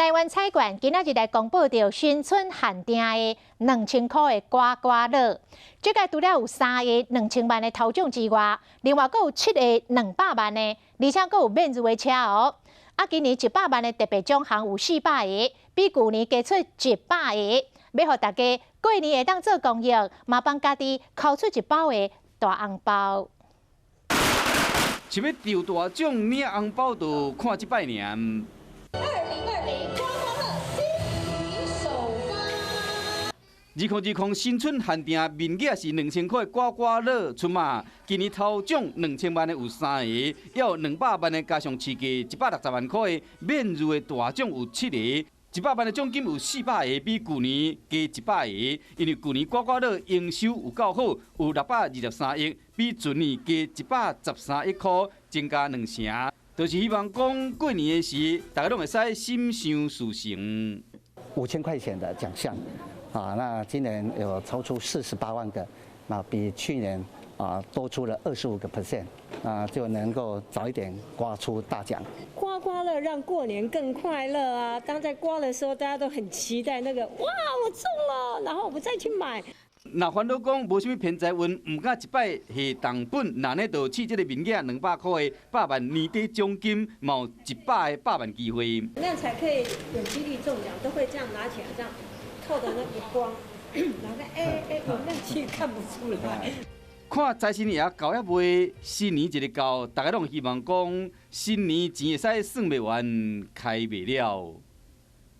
台灣彩券今仔日來公布著新春限定的2000箍的刮刮樂，這個除了有三个2000萬的頭獎之外，另外閣有七个200萬的，而且閣有免稅的車哦。啊，今年100萬的特別獎項有400個，比舊年加出100個，欲予大家過年會當做公益，嘛幫家己摳出一包的大紅包。是欲著大獎領紅包，就看這擺爾。2020刮刮樂金魚首發。2020新春限定面額是2000塊刮刮樂出馬，今年頭獎2000萬的有三個，猶有200萬的加上市價160萬塊的免稅的大獎有七個，100萬的獎金有400個，比舊年加100個。因為舊年刮刮樂營收有夠好，有623億，比前年加113億塊，增加兩成。就是希望講過年的時，大家攏會使心想事成。5000塊錢的獎項，啊，那今年有抽出48萬個，那比去年啊多出了25%，啊就能夠早一點刮出大獎。刮刮樂讓過年更快樂啊！當在刮的時候，大家都很期待那個，哇，我中了，然後我再去買。若煩惱講無啥物偏財運，毋敢一擺下重本，那呢就試這個面額200塊的百萬年底獎金，嘛有100個百萬機會。那樣才可以有幾率中獎，都會這樣拿起來，這樣透的那個光，然後哎哎，我那其實看不出來。看財神爺到猶未，新年一日到，大家攏希望講新年錢會使算袂完，開袂了。